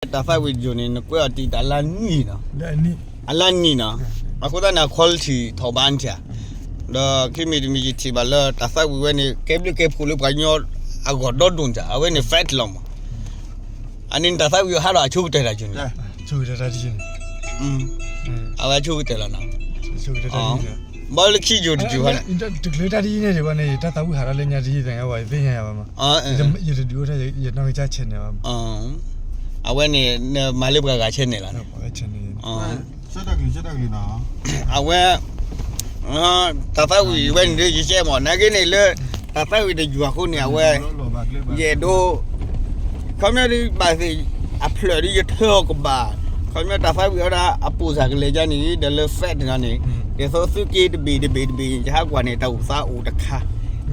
တၢ်သးဝံၣ်တယိာ်န့ၣ် နကွဲးအီၤတံာ်တာ်လါနံၣ်နီၤ, အလါနံၣ်နီၤ, အဃိသတးန့ၣ် အ quality ထီၣ်ဘးနထံၣ်ဧါ, ဒီးခံမံၤတမံၤယထံၣ်ဘၣ်လၢတၢ်သးဝံၣ်ဝဲန့ၣ် ကဲဘျုးကဲဖှိၣ်လၢပှၤကညီအဂီၢ်ဒီဒိၣ်န့ၣ်ဧါ, အဝဲန့ၣ် fat လီၤမး, အန့ၣ်နတၢ်သးဝံၣ်ဟးဒီးအဆိကတၢၢ်တၢ်ယိာ်န့ၣ်, အဝဲဆိကတၢၢ်လီၤနီၤ, ဘၣ်လၢခံယိာ်တယိာ်န့ၣ်, တချုးတၢ်တယံၤန့ၣ် တဘၣ်န့ၣ် တၢ်သးဝံၣ်ဟးဒီးလၢညါတယံၤသ့ၣ်ညါဘၣ် ယသ့ၣ်ညါယၤဘၣ်မး, ယတဒုးအိၣ်ထီၣ်ယနီၢ်ကစၢ် channel ဘၣ်မး, အဝဲန့ၣ် နမၤလၢပှၤဂၤ channel လီၤ, အဝဲ တၢ်သးဝံၣ်ဝဲန့ၣ်ဒီး ယကဲမး နာ်က့န့ၣ်လၢ တၢ်သးဝံၣ်တယိာ်အဃိန့ၣ် အဝဲ ယအဲၣ်ဒိး ခီပညီဒ်ဘၣ်သ့ၣ် အဖျၢၣ်ဒ်ယထၢအီၤကဘၣ်, ခီပညီတၢ်သးဝံၣ်အီၤဒၣ်အပိၢ်စၢ်ကလဲၤကါန့ၣ် ဒီးလၢ fat န့ၣ်န့ၣ်, ဒ်သိးသုးက့တဘ့ၣ်တဘ့ၣ်တဘ့ၣ် ယဟးကွၢ်န့ၣ် တၢ်အိၣ်သးအိၣ်တခါ,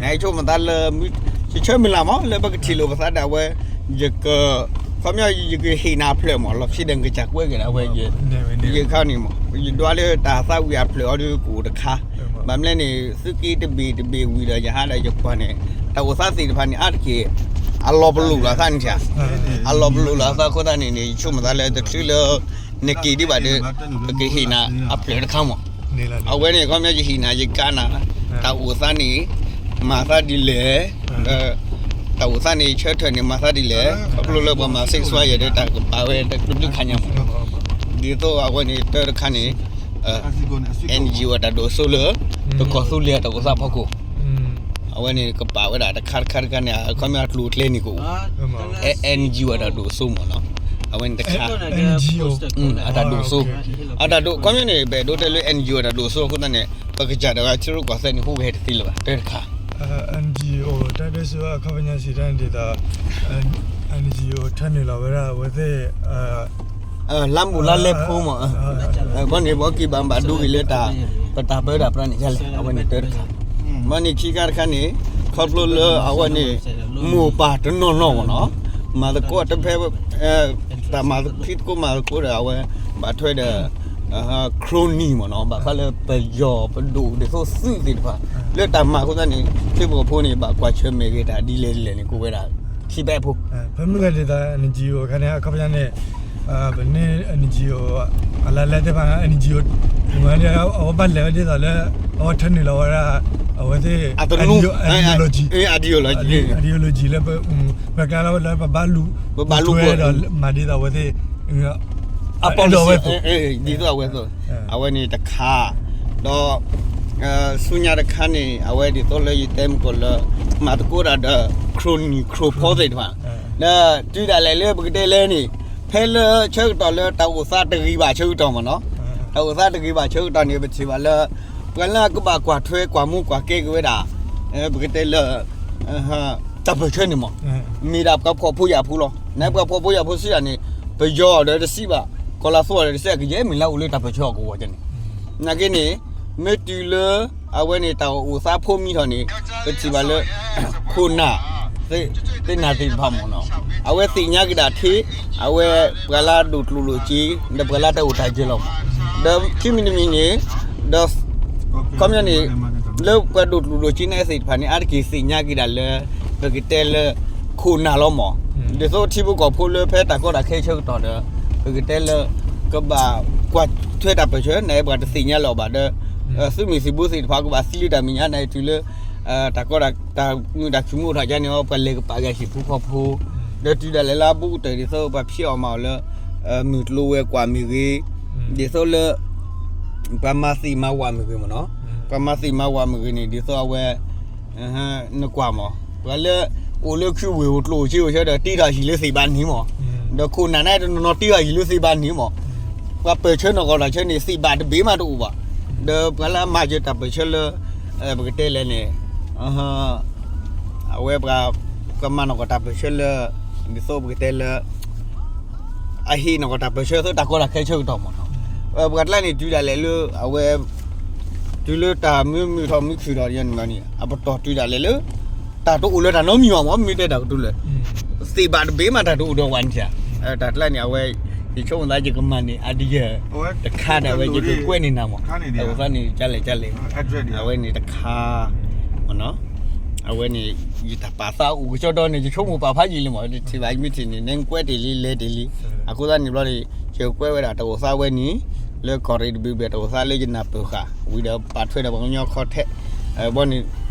နဆိကမိၣ်သးလၢ ယဆၢမုၢ်လၢ်မး လၢပကထံၣ်လိာ်ပသးဒၣ်ဝဲ, ယက ခီပညီယကဟ့ၣ်နၤအဖျၢၣ်မး လီၤခံဒီးကစၢ်ကွဲက့ၤဒၣ်ဝဲ ယခါန့ၣ်မး ယဒွးလၢတၢ်သးဝံၣ်အဖျၢၣ်အီၤဒ်ကအိၣ်တခါ, ဘၣ်မနုၤလဲၣ်န့ၣ် သုးက့တဘ့ၣ်တဘ့ၣ်ဝံၤဒီးယဟးဒီးယကွၢ်န့ၣ် တၢ်အိၣ်သးသ့ၣ်တဖၣ်န့ၣ် အါတက့ၢ် အလီၤပလိာ်လီၤအသးန့ၣ်ဧါ, အလီၤပလိာ်လီၤအသးအဃိသတးန့ၣ်န့ၣ် ယဆိကမိၣ်သးလၢတချုးလၢ နက့ၤဒံးဘၣ်ဒီး ပကဟ့ၣ်နၤအဖျၢၣ်တခါမး, အဝဲန့ၣ် ခီပညီယဟ့ၣ်နၤယကါနၤ, တၢ်အိၣ်သးန့ၣ် မၤသးဒ်လဲၣ်, တၢ်အိၣ်သးန့ၣ် ဆၢထၢၣ်န့ၣ် မၤသးဒ်လဲၣ်, ခီဖျိလၢပှၤမၤစ့းကစွါယဲၢ်ဒီး တၢ်ကပာ်ဝဲတဘျုးခါညါမး, ဒ်သိးအဝဲန့ၣ်တၢ်တခါန့ၣ် NGO အတၢ်ဒိၣ်စိလၢ တကီၢ်သူလ့ၤအတၢ်အိၣ်သးဖီခိၣ်, အဝဲန့ၣ်ကပာ်ဝဲဒၣ်တခါတခါတခါန့ၣ် အခီပညီအကျိၤအကျဲန့ၣ်ကအိၣ်, NGO အတၢ်ဒိၣ်စိမးနီၤ, အဝဲန့ၣ်တခါ အတၢ်ဒိၣ်စိ, အတၢ်ဒိၣ်စိ, ခီပညီန့ၣ် ပအဲၣ်ဒိးတဲလၢ NGO အတၢ်ဒိၣ်စိအဃိသတးန့ၣ် ပကစၢ်ဒၣ်ဝဲထံရူၢ်ကီၢ်သဲးန့ၣ် ဟူးဂဲၤတသ့လၢၤဘၣ် တၢ်တခါ NGO တၢ်ဒိၣ်စိအခီပညီစံးတၢ်န့ၣ်ဒ်သိး NGO ထၢနုာ်လီၤဝဲဒၣ်အဝဲသ့ၣ် လါမူးလါလဲဖိမး, ဘီန့ၣ် ပက့ၤဘၣ်ဘၣ်ဒိဂ့ၤလၢတၢ် ပတၢ်ပၢတၢ်ပြးန့ၣ်ဒ်လဲၣ် အဝဲန့ၣ်တၢ်တခါ, ဘီန့ၣ်ခံခါတခါန့ၣ် ခီဖျိလၢအဝဲန့ၣ် မိၢ်ပၢ်တနီၤနီၤမးနီၤ, မၤသကိးတဖဲ တၢ်မၤသကိး ဖံးသကိးမၤသကိးဒီး အဝဲ ဘၣ်ထွဲဒီး ခရိနံၤမးနီၤ, ဘၣ်ဃးလၢပယီၤပဒိၣ်ဒ်သိးသုးသ့ၣ်တဖၣ် လၢတၢ်မၤအဃိသတးန့ၣ် ထံဖိကီၢ်ဖိန့ၣ် ဘၣ်ကွၢ်ဆၢၣ်မဲာ်ဂ့ၤတၢ်ဒ်လဲၣ်ဒ်လဲၣ်န့ၣ် ကအိၣ်ဝဲဒၣ် ခံဘဲအဖိ ဖဲမုၢ်ဂၤဒ်သိး NGO အခါန့ၣ် အခီပညီန့ၣ် ပန့ၢ် NGO အလါလဲသ့ၣ်တဖၣ် NGO အဝဲဘၣ်လဲၤဝဲဒ်သိးလၢ အဝဲထၢနုာ်လီၤဝဲဒၣ် အဝဲသ့ၣ် ideology, ideology လၢ ပကျါလီၤဝဲလၢပဘၣ်လူၤ ပဘၣ်လူၤကွဲဒီး မၤဒ်သိးအဝဲသ့ၣ် အ policy ဒ်သိးအဝဲသိး အဝဲန့ၣ်တခါ ဒီး ဆူညါတခါန့ၣ် အဝဲဒ်သိးလၢယတဲမုၢ်ကီၢ်လၢ မၤသကိးတၢ်ဒီး ခရိနံၤခရိဖီသ့ၣ်တဖၣ် ဒီးတုၤဒၣ်လဲာ်လၢပကတဲလဲၣ်န့ၣ် ဖဲလၢဆၢကတီၢ်လၢတၢ်အိၣ်သးတဂ့ၤဘၣ်ဆၢကတီၢ်မးနီၤ, တၢ်အိၣ်သးတဂ့ၤဘၣ်ဆၢကတီၢ်န့ၣ် ပထံၣ်ဘၣ်လၢ ပှၤလၢကဘၣ်ကွၢ်ထွဲကွၢ်မူကွၢ်ကဲက့ၤဝဲဒၣ် ပကတဲလၢ တၢ်ပၢၢ်ဆၢန့ၣ်မး မ့ၢ်ဒၣ်ပှၤဖှီၣ်ဖိယာ်ဖိလီၤ. နပှၤဖှီၣ်ဖိယာ်ဖိစံးဒၣ်န့ၣ် ပယီၤဒီးတစံးဘၣ် ကီၤလၤသိဒီးတစံး ကယဲၢ်မ့ၢ်လၢအိၣ်လၢတၢ်ပၢၢ်ဆၢအကဝီၤန့ၣ် နာ်က့န့ၣ် မ့ၢ်တုၤလၢ အဝဲန့ၣ်တၢ်အိၣ်သးဖိမံထီၣ်န့ၣ် ပထံၣ်ဘၣ်လၢ ခိၣ်နၢ် သ့ၣ်နၢ်သ့ၣ်တဖၣ်မးနီၤ အဝဲသ့ၣ်ညါက့ၤဒၣ်ထဲ အဝဲပှၤလၢဒိၣ်ကျိၣ်ဒိၣ်စ့ ဒီးပှၤလၢတၢ်အိၣ်တၢ်ယၢၤလီၤမး ဒီးခံမံၤတမံၤန့ၣ် ဒီး ခီပညီန့ၣ် လၢပှၤဒိၣ်ကျိၣ်ဒိၣ်စ့န့ၣ်သ့ၣ်တဖၣ်န့ၣ် အါတက့ၢ်သ့ၣ်ညါက့ၤဒၣ်လၢ ပကတဲလၢ ခိၣ်နၢ်လီၤမး ဒ်သိးထံဖိကီၢ်ဖိလၢဖဲတၢ်ကီတၢ်ခဲဆၢကတီၢ်ဒီး ပကတဲလၢ ကဘၣ်ကွၢ်ထွဲတၢ်ပၢၢ်ဆၢ နပှၤတသ့ၣ်ညါလၢၤဘၣ်ဒီး သုးမုၢ်သံၣ်ဘိသ့ၣ်တဖၣ်ကဘၣ်သံလၢတၢ်မဲာ်ညါန့ၣ် တုၤလၢ တၢ်ကီတၢ် တၢ်မုာ်တၢ်ခုၣ်မုာ်ထီၣ်ကါန့ၣ် ပှၤလဲၤကပာ်ဂဲၤဟံၣ်ဖိဃီဖိ ဒီးတုၤဒၣ်လဲာ်လၢအဘူးကတၢၢ်ဒ်သိး ပှၤဖံးအီၣ်မၤအီၣ်လၢ မုၢ်ကျိၤဝဲၤကွာ်မ့ၢ်ဂ့ၤ ဒ်သိးလၢ ပှၤမၤသ့ၣ်မၤဝၣ်မ့ၢ်ဂ့ၤမးနီၤ ပှၤမၤသ့ၣ်မၤဝၣ်မ့ၢ်ဂ့ၤန့ၣ် ဒ်သိးအဝဲ နကွၢ်မး ပှၤလၢ အိၣ်လၢခုဝ့ၢ်အိၣ်ကျိၣ်အိၣ်စ့အိၣ်ဆၢဒီး တ့ထီၣ်ဟံၣ်လၢသ့ၣ်ဘၣ်န့ၣ်မး ဒီးခိၣ်နၢ်န့ၣ်တနီၤနီၤတ့ထီၣ်ဟံၣ်လၢသ့ၣ်ဘၣ်န့ၣ်မး ပှၤပၢၢ်ဆၢနီၢ်ကီၢ်တၢ်ဆၢန့ၣ် သ့ၣ်ဘၣ်တဘ့ၣ်မးတအိၣ်ဘၣ် ဒီးပှၤလၢအမၤစၢၤတၢ်ပၢၢ်ဆၢလၢ ပကတဲလဲၣ်န့ၣ် အဝဲပှၤ ပှၤမၤနီၢ်ကီၢ်တၢ်ပၢၢ်ဆၢလၢ ဒ်သိးပကတဲလၢ အဟ့ၣ်နီၢ်ကီၢ်တၢ်ပၢၢ်ဆၢအသိးတၢ်ကီတၢ်ခဲဆၢကတီၢ်မးနီၤ ပှၤကျါန့ၣ် တုၤဒၣ်လဲာ်လၢ အဝဲ တုၤလၢတၢ်မုာ်မုာ်ထီၣ်မုာ်ခုၣ်ထီၣ်န့ၣ် အပတီၢ်တုၤဒၣ်လဲာ်လၢ တၢ်တအိၣ်လၢတၢ်နီတမံၤဘၣ်မး မ့ၢ်တဲတၢ်ကတိၤလၢ သ့ၣ်ဘၣ်တဘ့ၣ်မးတၢ်တအိၣ်ဒီးဝဲန့ၣ် တၢ်ကျါန့ၣ် အဝဲ ယဆိကမိၣ်သးယကမၤန့ၢ် idea တခါဒီး အဝဲယကကွဲးန့ၢ်နၤမး အဃိသတးန့ၣ် ကလဲၣ်ကလဲၣ် အဝဲန့ၣ်တခါ မးနီၤ အဝဲန့ၣ် ယတၢ်ပာ်သးအိၣ်ကစီဒီန့ၣ် ယဆိကမိၣ်ပာ်ဖးယံာ်လံမး, ယထံၣ်ဘၣ်ယမ့ၢ်ထံၣ်န့ၣ် နဲကွဲးတ့ၢ်လံ လဲၤတ့ၢ်လံ. အဃိသတးန့ၣ်ဘျီန့ၣ် ယကွဲးဝဲဒၣ်တၢ်အိၣ်သးဝဲန့ၣ် လၢကီၢ်ရ့ၣ်တဘ့ၣ်ဘ့ၣ် တၢ်အိၣ်သးလၢယနၢ်ပၢၢ်ဃာ် ဝံၤဒီးပာ်ထွဲဒီးပှၤကညီခီထဲ, ဘီန့ၣ်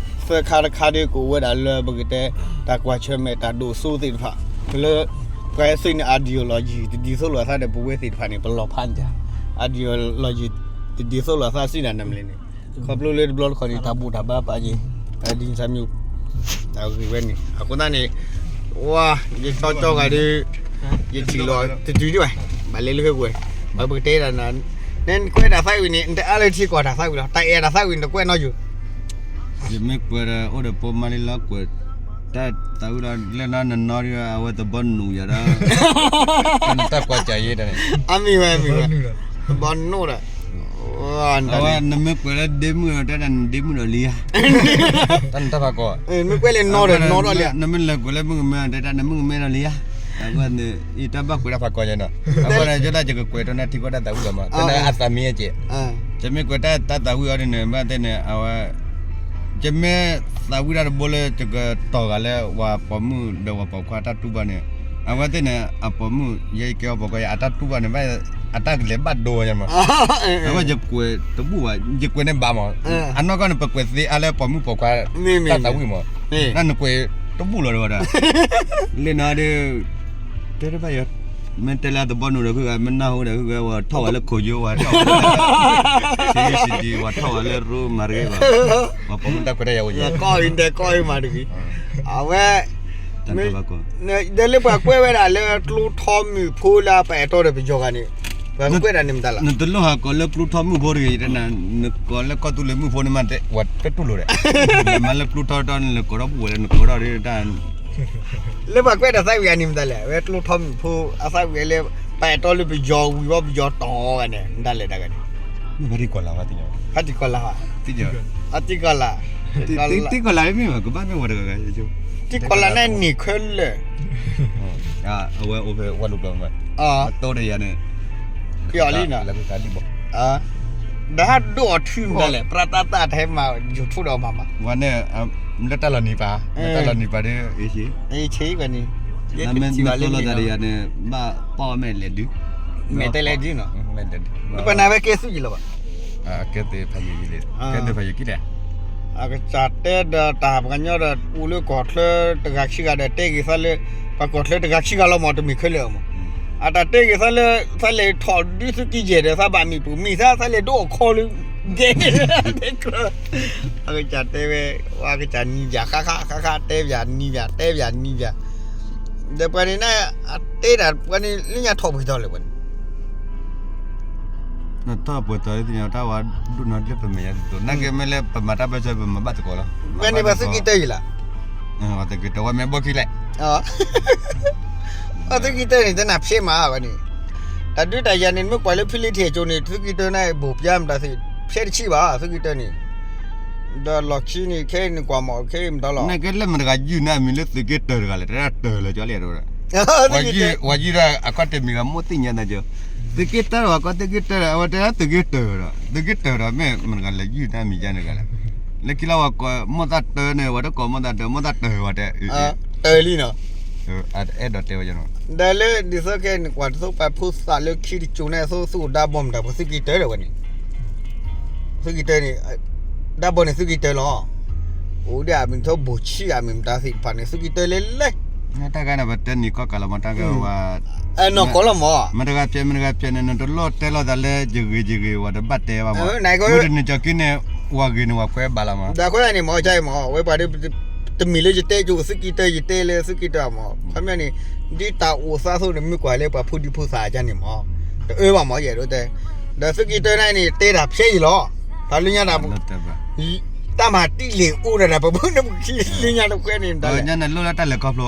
သၢခါတခါဒ်ကအိၣ်ဝဲဒၣ်လၢပကတဲ တၢ်ကွၢ်ဆၢၣ်မဲာ်တၢ်ဒိၣ်စိသ့ၣ်တဖၣ် လၢ ပှၤသ့ၣ်န့ၣ် ideology တဒ်သိးလိာ်အသးဒီးပဝဲသ့ၣ်တဖၣ်န့ၣ် ပလီၤဖးန့ၣ်တၢ် ideology တဒ်သိးလိာ်အသးစံးဒၣ်နမလဲၣ်န့ၣ် ခီဖျိလၢတဘျီတခီၣ်န့ၣ် တၢ်ဘူၣ်တၢ်ဘါပာ်က့ၤ ဒ်န့ၣ်သးမံၤ တၢ်ဂ့ၢ်ဝဲန့ၣ် အဃိသတးန့ၣ် ဝါ ယကၠီကၠီဂၤဒီး ယထံၣ်လီၤတတုၤဒံးဘၣ် ဘၣ်လဲၤလၢဟဲကွဲး ဘၣ်ပကတဲဒၣ်နၤ နကွဲးတၢ်သးဝံၣ်န့ၣ် နတအါလၢထံကီၢ်တၢ်သးဝံၣ်လီၤ တၢ်အဲၣ်တၢ်သးဝံၣ်န့ၣ် နကွဲးနီၢ်ယိာ် ယမ့ၢ်ကွဲးဒီးအိၣ်ဒီးဖိမါလံလီၤ ကွဲးတၢ်သးဝံၣ်လီၤ လၢနနနီၢ်ဒီး အဝဲသဘီနူၤယၤဒီး တၢ်ကွၢ်ကၢ်ယဲတၢ်န့ၣ် အမံၤဝဲမံၤဝဲ သဘီနူၤဒီး အဝဲနမ့ၢ်ကွဲးလၢဒ့မုၣ်ဒီး တဲဒၣ်နဒ့မုၣ်ဒီးလံဧါ တၢ်နတၢ်ဖးကီ မ့ၢ်ကွဲးလၢနီၢ်ဒီးနီၢ်ဒီးလံ နမ့ၢ်လဲၤကွဲးလၢမုၣ်ကမဲ တဲဒၣ်နမုၣ်ကမဲဒီးလံဧါ အဝဲ ယတၢ်ဘၣ်ကွဲးတၢ်ဖးကီယဲနီၤ အဃိန့ၣ် ယဒၣ်ယကကွဲးတီန့ၣ်ထံကီၢ်တၢ်သးဝံၣ်လီၤမး တနၢ်အသးမံအကဲး ယမ့ၢ်ကွဲးတၢ်တၢ်သးဝံၣ်အီၤဒ်န့ၣ် ဘၣ်သ့ၣ်န့ၣ် အဝဲ ယမ့ၢ်သးဝံၣ်တၢ်တဘိလၢ ယကတီၢ်ဂၤလၢ ပှၤပိာ်မုၣ်ဒီးပှၤပိာ်ခွါတၢ်တူၢ်ဘၣ်န့ၣ် အဝဲသ့ၣ်န့ၣ် အပိာ်မုၣ် ယဲယကဲအပိာ်ခွါ အတၢ်တူၢ်ဘၣ်န့ၣ် အတၢ်ကလဲၤဘၣ်ဒိဝဲမး အဝဲယကွဲးတဘူၣ်ဘၣ် ယကွဲးန့ၣ်ဘၣ်မး အနီၢ်ကီၢ်န့ၣ် ပကွဲးသ့အါလၢပိာ်မုၣ်ပိာ်ခွါ တၢ်သးဝံၣ်မး နနကွဲးတဘူၣ်လီၤဒီးဝဲဒၣ် လၢနီၤဒီး တဲတဘၣ်ယၤ မ့ၢ်တဲလၢသဘီနူၤဒီး ခုဂၤ မ့ၢ်နၢ်ဟူဒီး ခုဂၤ ဝဲထီၣ်ဝဲလၢခိၣ်ယိဝဲ ထီၣ်ဝဲလၢ ဆံးဆံးဒံး ဝဲထီၣ်ဝဲလၢရူမၤတဂ့ၤဘၣ် ပှၤပိာ်မုၣ်တၢ်ခွဲးတၢ်ယာ်ဝဲယဲ ကီၢ်အံၤတဲကီၢ်အံၤမၤတဂ့ၤ အဝဲ ဒီးလၢပှၤကွဲးဝဲဒၣ်လၢကျိထီမုၣ်ဖိလၢအပာ်အဲၣ်တီဒီးပယီၤဂၤန့ၣ် ပှၤကွဲးဒၣ်န့ၣ်မတၤလဲၣ် နတလိၣ်ဟးကိးလၢကျိထီမုၣ်ဖိတဂ့ၤ တဲနၤ နကိးလၢကီၢ်သူလ့ၤမုၣ်ဖိန့ၣ်မး ဝဲတတူၢ်လိာ်ဒီး မ့ၢ်လၢကျိထီတီန့ၣ် နကိးထီၣ်ဘူၣ်ဝဲလၢနကိးထီၣ်ဒီးတၢ် လၢပှၤကွဲးတၢ်သးဝံၣ်အန့ၣ်မတၤလဲၣ် ဝဲကျိထီမုၣ်ဖိအသးဝံၣ်လၢ ပာ်အဲၣ်တီလၢပယီၤဝံၤဘီပယီၤတီၢ်ဂၤန့ၣ် မတၤလဲၣ်တၢ်ဂၤန့ၣ် မ့ၢ်ဖါတံၢ်ကီၢ်လၤဘၣ်သ့ၣ်ညါ ဖါတံၢ်ကီၢ်လၤ ဖါတံၢ်ကီၢ်လၤ တံၢ်ကီၢ်လၤမ့ၢ်ဘၣ် ကဘၣ်မ့ၢ်ဝဲတဂၤဂၤ တံၢ်ကီၢ်လၤန့ၣ်န့ၢ်ခဲလၢာ် အဝဲအိၣ်ဖဲဝဲလူၤပျီမး အတိၢ်ဒီးယၤန့ၣ် ပျီလံနီၤ လၢကကးလံဘီ ဒီးဟးဒိၣ်အီၤထွံၣ်မတၤလဲၣ် ပြၢ်တၢ်တၢ်တဟဲမၤ YouTube ဒီးမၤမး ဝဲန့ၣ် လၢတၢ်လီၤနံၤပၤ လၢတၢ်လီၤနံၤပၤဒီး အ့ၣ်ဆ့ အ့ၣ်ဆ့ဝဲန့ၣ် နမ့ၢ်တိၢ်လိာ်သးဒီးယၤန့ၣ် ဘၣ်ပီၣ်မဲာ်လဲၤဒုး မဲာ်တဲလဲၤဒုးနီၤ ပနၢ်ဝဲကဲသူၣ်ယံၤလီၤဘၣ် ကဲသ့ဖးယံၤကံလဲၣ် ကဲသ့ဖးယံၤကံလဲၣ် အကစၢ်တဲဒီးတၢ်ပှၤကညီဒီး အိၣ်လၢကီၢ်ချၢတဂၤခံဂၤဒီး တဲဂ့ၤသးလၢ ပှၤကီၢ်ချၢတဂၤခံဂၤလီၤမး တမ့ၢ်ခဲလၢာ်မး အတၢ်တဲဂ့ၤသးလၢ သးလဲၤထီၣ်ဒုးသုးက့ယဲၢ်ဒီး သးဘၣ်မံၤပူၤမံၤသး သးလဲၤဒိၣ်အခီလၢ ဒဲ အကစၢ်တဲဝဲ အကစၢ်နံၤယၤဃၣ်ဃၣ်ဃၣ်ဃၣ် တဲပၠးနံၤယၤ တဲပၠးနံၤယၤ ဒီးပှၤန့ၣ် အတဲဒၣ်ပှၤန့ၣ် လၢညါထီၣ်ပှဲၤထီၣ်လဲၣ်ပှၤန့ၣ် နထီၣ်ပှဲၤထီၣ်လၢညါတၢ်ဝဲဒိၣ်နီၢ်လၢပမဲာ်ညါတသိး နာ်က့မ့ၢ်လၢပမၤတၢ်ပၢၢ်ဆၢ ပမၤဘၣ်သကိးလီၤ ပှၤန့ၣ်ပှၤသုးက့တၢအံၤလီၤ သုးက့တၢဝဲမ့ၢ်ဘိခံလဲၣ် အသုးက့တၢန့ၣ် တနၢ်ဖျဲးမးဝဲန့ၣ် တၢ်ဒုးတၢ်ယၤန့ၣ် မ့ၢ်ကွၢ်လၢဖံလံထံၣ်အကၠိန့ၣ် သုးက့တၢန့ၣ် ဘိၣ်ပျါမတၤသ့ၣ် ဖျဲးတဆံးဘၣ် သုးက့တၢန့ၣ် ဒီးလီၢ်ခံန့ၣ် ခဲအံၤနကွၢ်မး ခဲအံၤမတၤလီၤ နကဲလၢမတၤတဂၤယုၢ်န့ၢ်အမံၤလၢသုးက့တၢတဂၤလဲၣ် တၢ်တၢၢ်လၢကၠီလံ ဝဲယုၢ်ဒီးအခီၣ်တမံၤဂၤ မိၢ်သ့ၣ်ညါနၤကၠီ သုးက့တၢဒီး ဝဲကွၢ်သုးက့တၢဒီး အဝဲတဲသုးက့တၢဒီး သုးက့တၢဒီး မ့ၢ်မတၤတဂၤလဲၣ် ယုၢ်န့ၢ်အမံၤယါန့ၣ်တဂၤလဲၣ် လၢခံလီၤဝဲကိး မိၢ်သၣ်တၢန့ၣ် ဝဲတကိးမိၢ်သၣ်တၢ မိၢ်သၣ်တၢဝဲတဲ တၢလံနီၤ အဲၣ်ဒိးတဲဝဲ ဒီးလၢဒ်သိးခဲအံၤန့ၣ် ကွၢ်တသိးပှၤဖိသၣ်လၢခံတကၠိန့ၣ် အသိးသူၣ်အိၣ်ဒါဘီမတၤ ပှၤသုးက့တၢဒီးဝဲန့ၣ် သုးက့တၢန့ၣ် ဒါဘီန့ၣ်သုးက့တၢလီၤ အိၣ်ဒၣ်အမံၤထီဘိၣ်ဆံးအမံၤမတၤသ့ၣ်တဖၣ်န့ၣ် သုးက့တၢလဲၣ်လဲၣ် တၢ်ဂၤန့ၣ် ပတဲနံၤကီၢ်ကးလီၤမး တၢ်ဂၤဝဲ နီၢ်ကီၢ်လီၤမး မတဂၤပျဲ မတဂၤပျဲန့ၣ် နတလိၣ်တဲလိာ်သးလၢယဂ့ၤယဂ့ၤ ဝဲတဘၣ်တဲဘၣ်မး မ့ၢ်တနံၤကၠီက့န့ၣ် ဝဲဂ့ၤန့ၣ် ဝဲကွဲးဘၣ်လီၤမး ဒီးအဃိန့ၣ်မး ကၠီမး ဝဲပှၤ တမ့ၢ်လၢယတဲကၠိသုးက့တၢ ယတဲလၢသုးက့တၢမး ခီပညီန့ၣ် ဒ်တၢ်အိၣ်သးအသိးန့ၣ် မ့ၢ်ကွၢ်လၢပှၤဖိဒံဖိသၣ်အကၢန့ၣ်မး တအၢဘၣ်မး ယအဲၣ်ဒိးတဲ ဒီးသုးက့တၢန့ၣ် တဲတၢ်ဖျဲးအံၤလီၤ တၢ်လၢညါတၢ် တၢ်မၤတံၢ်လံၤအိၣ်ဒီးတၢ် ပဖိနမုၣ်ခံလၢညါတခွဲန့ၣ် တၢ်လၢညါန့ၣ်လိၣ်လၢတၢ်လဲၤခီဖျိ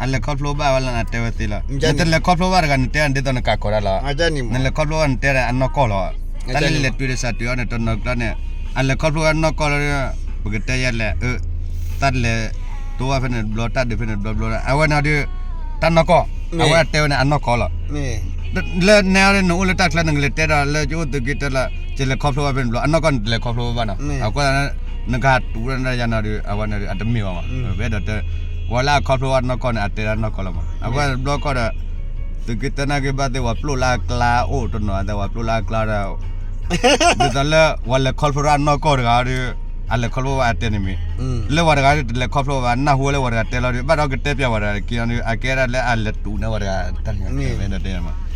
အလဲၤခီဖျိဘၣ်ဝဲလၢနတဲဝဲသ့လီၤ နတလဲၤခီဖျိဘၣ်တဂၤ နတဲဒၣ်ဒ်သိးနကးကီးဒၣ်လီၤ နလဲၤခီဖျိဘၣ်နတဲဒၣ်အနီၢ်ကီၢ်လီၤ တၢ်လၢလဲၤတုၤဒီးစးတုၤအီၤန့ၣ် တနီၤကျါန့ၣ် အလဲၤခီဖျိဝဲနီၢ်ကီၢ်လီၤ ပကတဲယဲလဲၣ် တၢ်လဲၤ တိဝဲဖဲန့ၣ်တဘျီ တၢ်ဒုးဖဲန့ၣ်တဘျီဘျီ အဝဲန့ၣ်ဒီး တၢ်နီၢ်ကီၢ် အဝဲတဲဝဲန့ၣ် အနီၢ်ကီၢ်လီၤ လၢနဲအီၤဒီး နအိၣ်လၢတၢ်ချၢ နကလဲၤတဲဒီးလၢယအိၣ်သုးက့တၢလီၤ ယလဲၤခီဖျိဝဲဖဲန့ၣ်တဘျီ အနီၢ်ကီၢ်န့ၣ် တလဲၤခီဖျိဝဲဘၣ်နီၤ အဃိသတး နကတူၢ်နယၤနီၤဒီး အဝဲန့ၣ်အတမ့ၢ်ဘၣ်မး, ပအဲၣ်ဒိးတဲ, ဝဲလၢအခီဖျိဝဲနီၢ်ကီၢ်န့ၣ် အတဲဒၣ်နီၢ်ကီၢ်လီၤမး, အဝဲတဘျီကီၢ်ဒီး သုးက့တၢနာ်က့ဘၣ်သ့ၣ် ပှၤပျိၣ်လၢအကျါအိၣ်တနီၤသ့ၣ် ပှၤပျိၣ်လၢအကျါဒီး ဒ်သိးလၢ ပှၤလဲၤခီဖျိဒၣ်နီၢ်ကီၢ်တဂၤဒီး အလဲၤခီဖျိဘၣ်အတဲန့ၣ်မ့ၢ်, လၢပှၤတဂၤဒီးတလဲၤခီဖျိဘၣ် နၢ်ဟူဝဲလၢပှၤတဂၤတဲလီၤဒီး ဘၣ်ဒီးကတဲပျးဝဲဒၣ်က့ၤလီၤဒီး အကဲဒၣ်လၢအလဲၤတူၢ်န့ၢ်ဝဲတဂၤတၢ်န့ၣ်,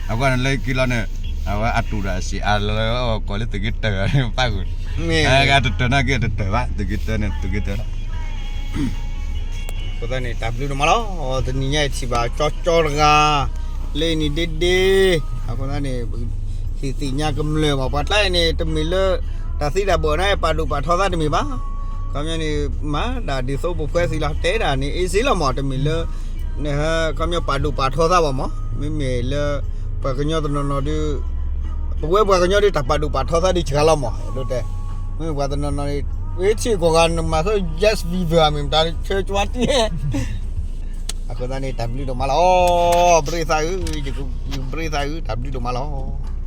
အဃိန့ၣ်လၢက့ၤလီၤန့ၣ် အဝဲအတူၢ်ဒီးအစံးအါလၢကိးလၢသုးက့တၢဘၣ်, အတတၢနာ်က့တတၢဘၣ် သုးက့တၢန့ၣ် သုးက့တၢလီၤ. အဃိသတးန့ၣ် တၢ်ဘျုးဒိၣ်မးလီၤ. တနံၤညါအံၤထံၣ်ဘၣ်ကၠီကၠီတဂၤ လၢအံၤန့ၣ်ဒ့ဒ့, အဃိသတးန့ၣ် ဟ့ၣ်သ့ၣ်ညါကမျၢၢ်မး ပှၤကျါအံၤန့ၣ် တမ့ၢ်လၢ တၢ်သံတၢ်ဘၣ်န့ၣ် ပာ်ဒိၣ်ပာ်ထီသးတမ့ၢ်ဘၣ်. ခီပညီန့ၣ် မၤဒၣ်ဒ်သိးပှၤဖှဲသံလီၤ တဲဒၣ်န့ၣ် easy လီၤမး တမ့ၢ်လၢ ခီပညီပာ်ဒိၣ်ပာ်ထီသးဘၣ်မး မ့မ့ၢ်လၢ ပှၤကညီတနီၤနီၤဒီး ပဝဲပှၤကညီဒီး တၢ်ပာ်ဒိၣ်ပာ်ထီသးဒီးစှၤလီၤမး ဒိၣ်တဲ, မ့မ့ၢ်ပှၤတနီၤနီၤန့ၣ် ဝဲထံၣ်ကိးဂၤနမၤသီ Justin Bieber မ့ၢ်မတၤ ဆၢကၠွါတံၢ် အဃိသတးန့ၣ် တၢ်ဘျုးဒိၣ်မးလီၤ. ဘြ့သးဧၢ, ယဘြ့သးဧၢ, တၢ်ဘျုးဒိၣ်မးလီၤ.